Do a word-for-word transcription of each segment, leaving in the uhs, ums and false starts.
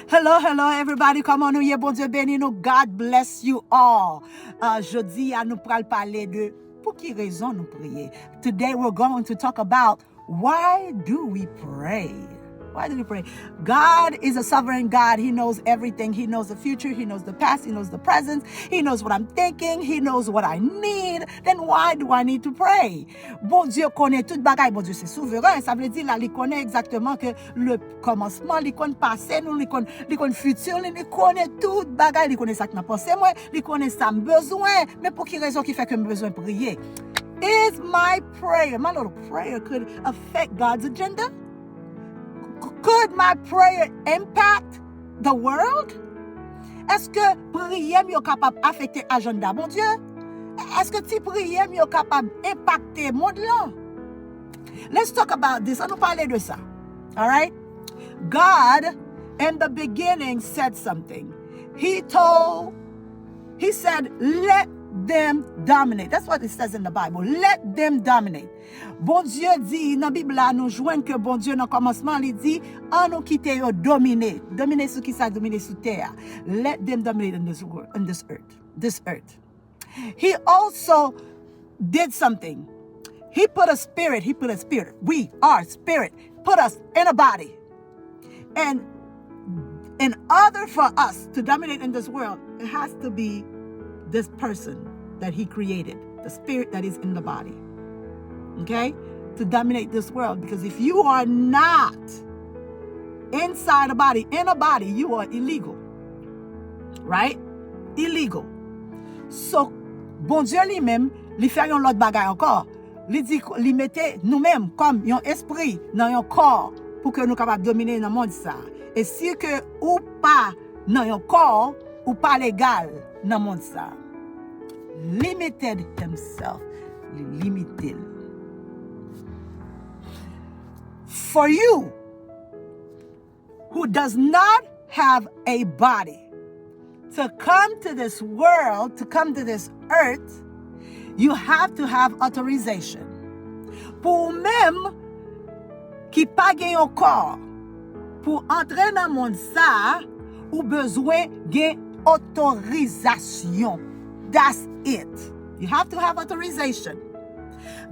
Hello, hello everybody, kòman nou ye? Bondye beni nou. God bless you all. Uh, jodi a nou pral pale de pou ki rezon nou priye. Today we're going to talk about why do we pray? Why do we pray? God is a sovereign God. He knows everything. He knows the future. He knows the past. He knows the present. He knows what I'm thinking. He knows what I need. Then why do I need to pray? Bondye konnen tout bagay. Bondye se souveren. Sa vle di la, li konnen egzakteman ke le kòmansman, li konn pase nou, li konn, li konn fiti nou, li konnen tout bagay, li konnen sa k nan panse mwen, li konnen sa m bezwen. Men pou ki rezon ki fè ke m bezwen priye? Is my prayer, my little prayer could affect God's agenda? Could my prayer impact the world? Èske priyè m yo kapab afekte ajanda Bondye? Èske ti priyè m yo kapab enpakte mond lan? Let's talk about this. Ann nou pale de sa. All right? God, in the beginning, said something. He told, he said, let them dominate. That's what it says in the Bible. Let them dominate. Bondye di, nan Bib la, nou jwenn ke Bondye, nan kòmansman, li di, ann nou kite yo domine. Domine sou ki sa? Domine sou tè a. Let them dominate in this world, in this earth. This earth. He also did something. He put a spirit, he put a spirit. We are spirit. Put us in a body. And in order for us to dominate in this world, it has to be this person that he created, the spirit that is in the body. Okay? To dominate this world. Because if you are not inside a body, in a body, you are illegal. Right? Illegal. So, Bondye li menm, li fè yon lòt bagay ankò. Li di, li mete nou menm kòm yon espri nan yon kò pou ke nou kapab domine nan mond sa. E si ke ou pa nan yon kò, ou pa legal nan mond sa. Limited himself. Li limite l. For you who does not have a body, to come to this world, to come to this earth, you have to have authorization. Pou ou menm ki pa gen yon kò, pou antre nan mond sa, ou bezwen gen otorizasyon. That's it. You have to have authorization.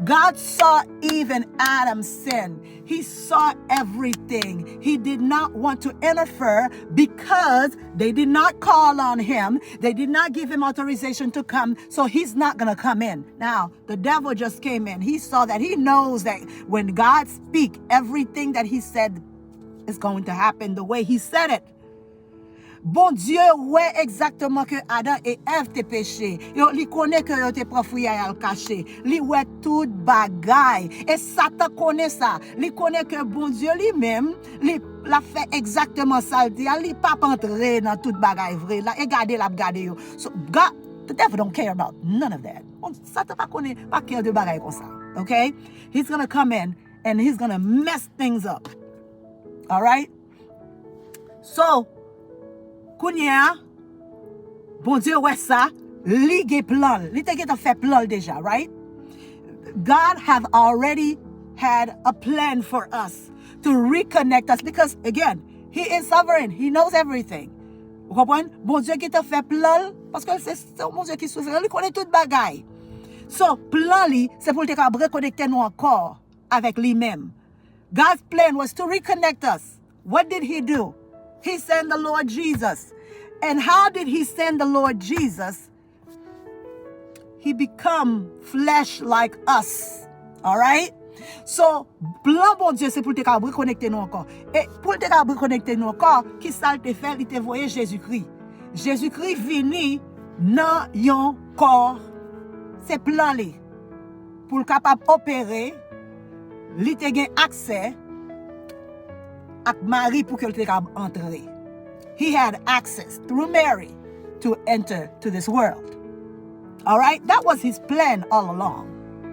God saw Eve and Adam sin. He saw everything. He did not want to interfere because they did not call on him. They did not give him authorization to come. So he's not going to come in. Now, the devil just came in. He saw that. He knows that when God speak, everything that he said is going to happen the way he said it. Bondye wè egzakteman ke Adan e Èv te peche. Yo, li konnen ke yo te pran fwi a y al kache. Li wè tout bagay. E Satan konnen sa. Li konnen ke Bondye li menm, li, l ap fè egzakteman sa l di a. Li p ap antre nan tout bagay vre la. E gade l ap gade yo. So, God, the devil don't care about none of that. Bon, Satan pa konnen, pa care de bagay konsa. Okay? He's gonna come in and he's gonna mess things up. All right? So, kounye a, Bondye wè sa, li gen plan l. Li te gentan fè plan l deja, right? God have already had a plan for us to reconnect us because, again, he is sovereign. He knows everything. Ou konprann? Bondye gentan fè plan l, paske se, se yon Bondye ki souvren, li konnen tout bagay. So, plan li, se pou l te kapab rekonekte nou ankò avèk li menm. God's plan was to reconnect us. What did he do? He sent the Lord Jesus. And how did he send the Lord Jesus? He become flesh like us. All right? So, plan Bondye se pou l te ka rekonekte nou ankò. E pou l te ka rekonekte nou ankò, ki sa l te fè? Li te voye Jezikri. Jezikri vini nan yon kò. Se plan li. Pou l kapab opere, li te gen aksè ak Mari pou ke l te kapab antre. He had access through Mary to enter to this world. All right? That was his plan all along.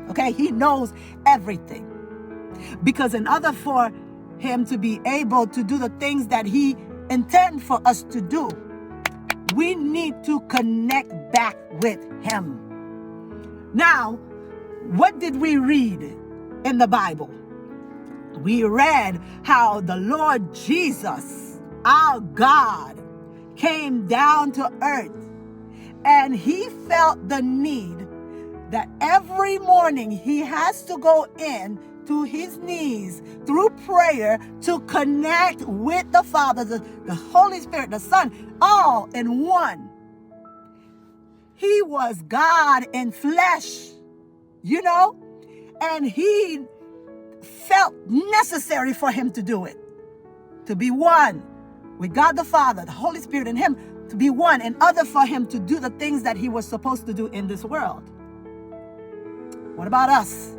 Okay? He knows everything. Because in order for him to be able to do the things that he intend for us to do, we need to connect back with him. Now, what did we read in the Bible? We read how the Lord Jesus our God came down to earth and he felt the need that every morning he has to go in to his knees through prayer to connect with the Father, the, the Holy Spirit, the Son, all in one. He was God in flesh, you know, and he felt necessary for him to do it, to be one with God the Father, the Holy Spirit in him, to be one in order for him to do the things that he was supposed to do in this world. What about us?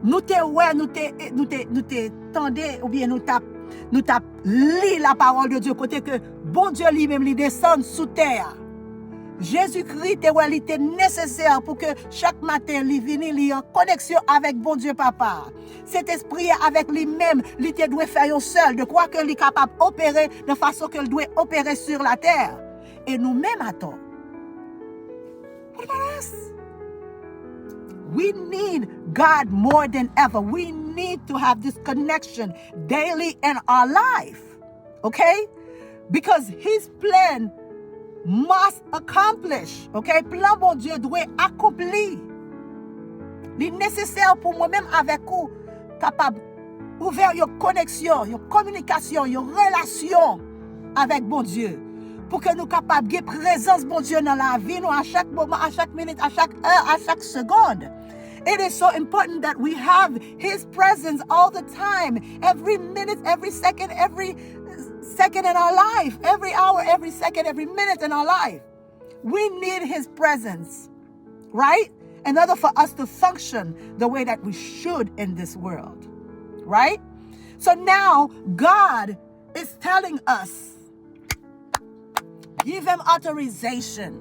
Nou te wè, nou te, nou te, nou te tande, oubyen nou t ap, nou t ap li la parole de Dieu, kote ke Bondye li menm li desann sou tè a. Jezikri te wè li te nesesè pou ke chak maten li vini, li an koneksyon avèk Bondye Papa. Sentespri a avèk li menm, li te dwe fè yon sèl, de kwa ke li kapab opere nan fason ke l dwe opere sur la terre. E nou menm atò? What about us? We need God more than ever. We need to have this connection daily in our life. Okay? Because his plan must accomplish. Okay? Plan Bondye dwe akonpli. Li nesesè pou mwen menm avèk ou kapab ouvè yon koneksyon, yon kominikasyon, yon relasyon avèk Bondye. Pou ke nou kapab gen prezans Bondye nan lavi nou a chak moman, a chak minit, a chak è, a chak segonn. It is so important that we have his presence all the time, every minute, every second, every second in our life, every hour, every second, every minute in our life. We need his presence, right? In order for us to function the way that we should in this world, right? So now God is telling us, give him authorization.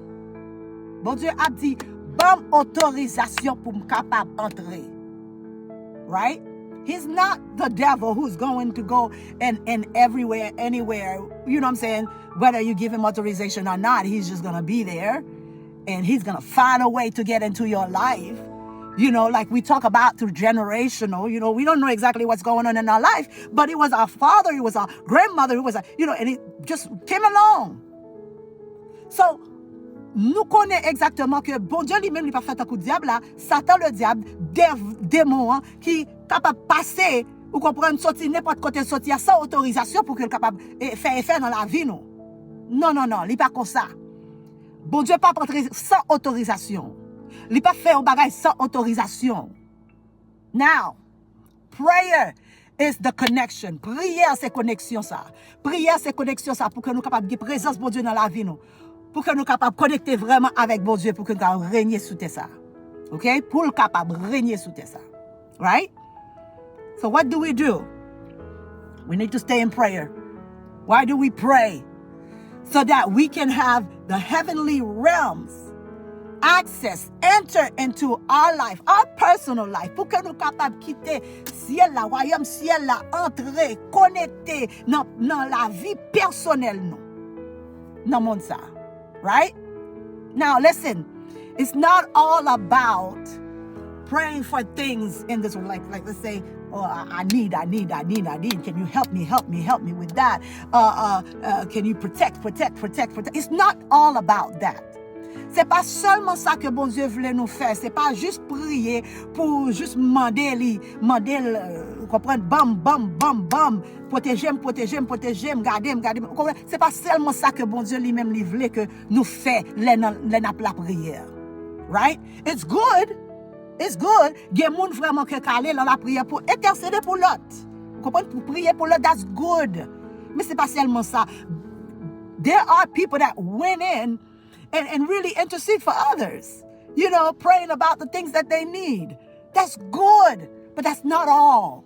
Bondye ap di, ban m otorizasyon pou m kapab antre. Right? He's not the devil who's going to go and, and everywhere, anywhere. You know what I'm saying? Whether you give him authorization or not, he's just going to be there. And he's going to find a way to get into your life. You know, like we talk about through generational, you know, we don't know exactly what's going on in our life, but it was our father, it was our grandmother, it was, a, you know, and it just came along. So, nou konnen egzakteman ke Bondye li menm li pa fè tankou dyab la, Satan le dyab, dev, demon an ki kapab pase, ou konprann, soti nenpòt kote l soti a san otorizasyon pou ke l kapab e, fè efè nan lavi nou. Non, non, non, li pa konsa. Bondye p ap antre san otorizasyon. Li p ap fè yon bagay san otorizasyon. Now, prayer is the connection. Priyè se koneksyon sa. Priyè se koneksyon sa pou ke nou kapab gen prezans Bondye nan lavi nou. Pou ke nou kapab konekte vrèman avèk Bondye, pou ke nou kapab renye sou tè sa. Ok? Pou l kapab renye sou tè sa. Right? So what do we do? We need to stay in prayer. Why do we pray? So that we can have the heavenly realms access, enter into our life, our personal life, pou ke nou kapab kite syèl la, wayòm syèl la, antre, konekte nan, nan lavi pèsonèl nou, nan mond sa. Right? Now, listen, it's not all about praying for things in this world. Like, like let's say, oh, I, I need, I need, I need, I need. Can you help me, help me, help me with that? Uh, uh, uh, can you protect, protect, protect, protect? It's not all about that. Se pa sèlman sa ke Bondye vle nou fè, se pa jis priye pou jis mande li, mande l, ou konprann, banm, banm, banm, banm, pwoteje m, pwoteje m, pwoteje m, gade m, gade m, ou konprann? Se pa sèlman sa ke Bondye li menm li vle ke nou fè lè nan, lè n ap lapriyè. Right? It's good. It's good. Gen moun vrèman ke ka ale nan lapriyè pou entèsede pou lòt. Ou konprann? Pou priye pou lòt, that's good. Men se pa sèlman sa. There are people that went in and, and really intercede for others. You know, praying about the things that they need. That's good, but that's not all.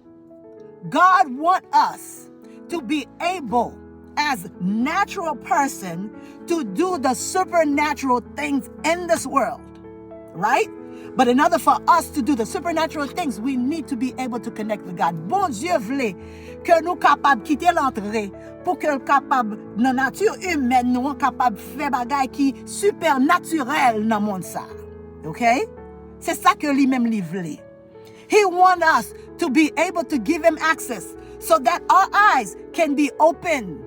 God want us to be able, as natural person, to do the supernatural things in this world, right? But in order for us to do the supernatural things, we need to be able to connect with God. Bondye vle ke nou kapab kite l antre pou ke l kapab, nan nati imèn nou an, kapab fè bagay ki sipènatirèl nan mond sa. Ok? Se sa ke li menm li vle. He want us to be able to give him access so that our eyes can be open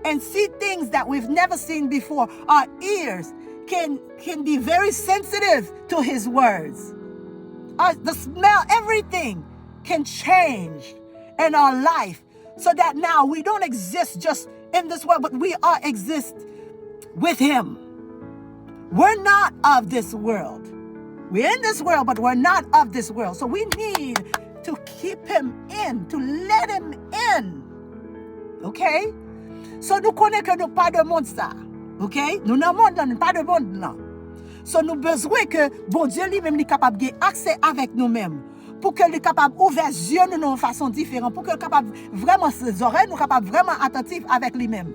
and see things that we've never seen before. Our ears can can be very sensitive to his words. Our, the smell, everything can change in our life, so that now we don't exist just in this world, but we are exist with him. We're not of this world. We're in this world, but we're not of this world. So we need to keep him in, to let him in. Okay? So nou konnen ke nou pa de mond sa. Okay? Nou nan mond lan, nou pa de mond lan. So nou bezwen ke Bondye li menm li kapab gen aksè avèk nou menm. Pou ke li kapab ouvè zye nou nan yon fason diferan. Pou ke l kapab vrèman, zòrèy nou kapab vrèman atantif avèk li menm.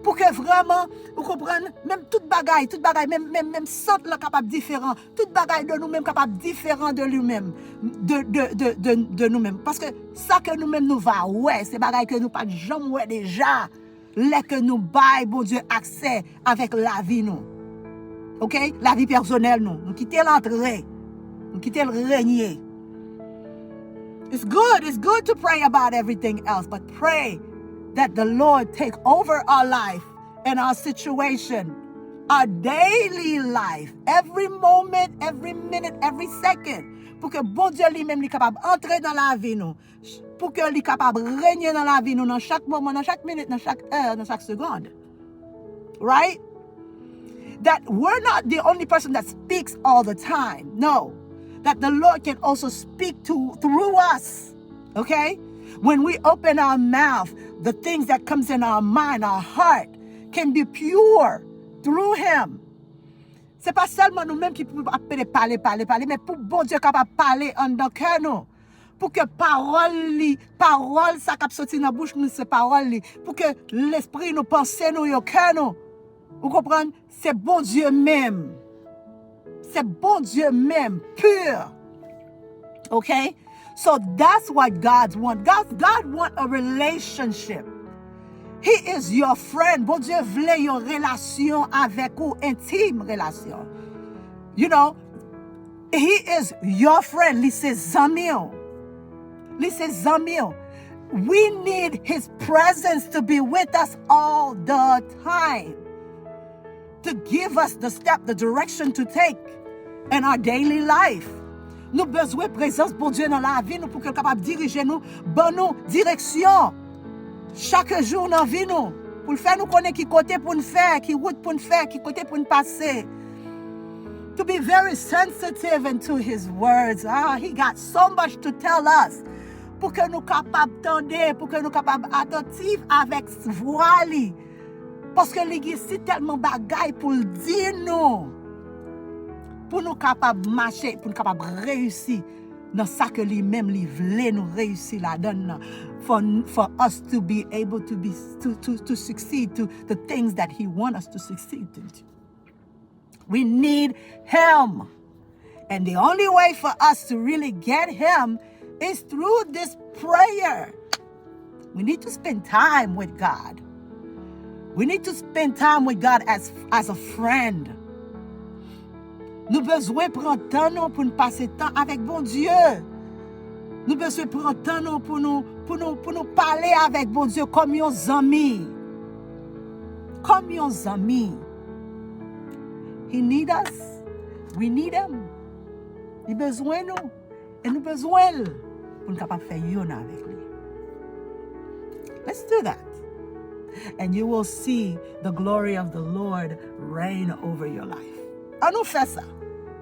Pou ke vrèman, ou konprann, menm tout bagay, tout bagay, menm, menm, menm sant lan kapab diferan. Tout bagay de nou menm kapab diferan de li menm, de, de, de, de, de nou menm. Paske sa ke nou menm nou va wè, se bagay ke nou pa t janm wè deja. Lè ke nou bay Bondye aksè avèk lavi nou. Okay? Lavi pèsonèl nou. Nou kite l antre. Nou kite l renye. It's good. It's good to pray about everything else, but pray that the Lord take over our life and our situation, our daily life, every moment, every minute, every second, pou ke Bondye li menm li kapab antre nan lavi nou, pou ke li kapab renye nan lavi nou nan chak moman, nan chak minit, nan chak è, nan chak segond. Right? That we're not the only person that speaks all the time. No. That the Lord can also speak to through us. Okay? When we open our mouth, the things that comes in our mind, our heart, can be pure through him. Se pa sèlman nou menm ki pou ap pede pale, pale, pale, men pou Bondye kapab pale anndan kè nou. Pou ke pawòl li, pawòl sa k ap soti nan bouch nou, se pawòl li. Pou ke lespri nou, panse nou yo, kè nou. Ou konprann? Se Bondye menm. Se Bondye menm, pur. Okay? So that's what God want. God, God want a relationship. He is your friend. Bondye vle yon relasyon avèk ou, entim relasyon. You know, he is your friend. Li se zanmi w. Li se zanmi w. We need his presence to be with us all the time, to give us the step, the direction to take in our daily life. Nou bezwen prezans Bondye nan lavi nou pou ke l kapab dirije nou, ban nou direksyon chak jou nan vi nou, pou l fè nou konnen ki kote pou n fè, ki wout pou n fè, ki kote pou n pase. To be very sensitive into his words. Ah, he got so much to tell us. Pou ke nou kapab tande, pou ke nou kapab atantif avèk vwa li. Paske li gen si tèlman bagay pou l di nou. Pou nou kapab mache, pou nou kapab reyisi nan sa ke li menm li vle nou reyisi ladan l nan. For, for us to be able to be, to, to, to succeed to the things that he want us to succeed into. We need him. And the only way for us to really get him is through this prayer. We need to spend time with God. We need to spend time with God as, as a friend. Nou bezwen pran tan nou pou n pase tan avèk Bondye. Nou bezwen pran tan nou pou nou, pou nou, pou nou pale avèk Bondye kòm yon zanmi. Kòm yon zanmi. He need us. We need him. Li bezwen nou. E nou bezwen l pou n kapab fè youn avèk li. Let's do that. And you will see the glory of the Lord reign over your life. An nou fè sa.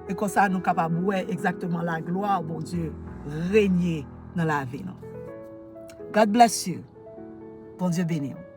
E konsa nou kapab wè egzakteman laglwa Bondye renye nan lavi nou. God bless you. Bondye beni w.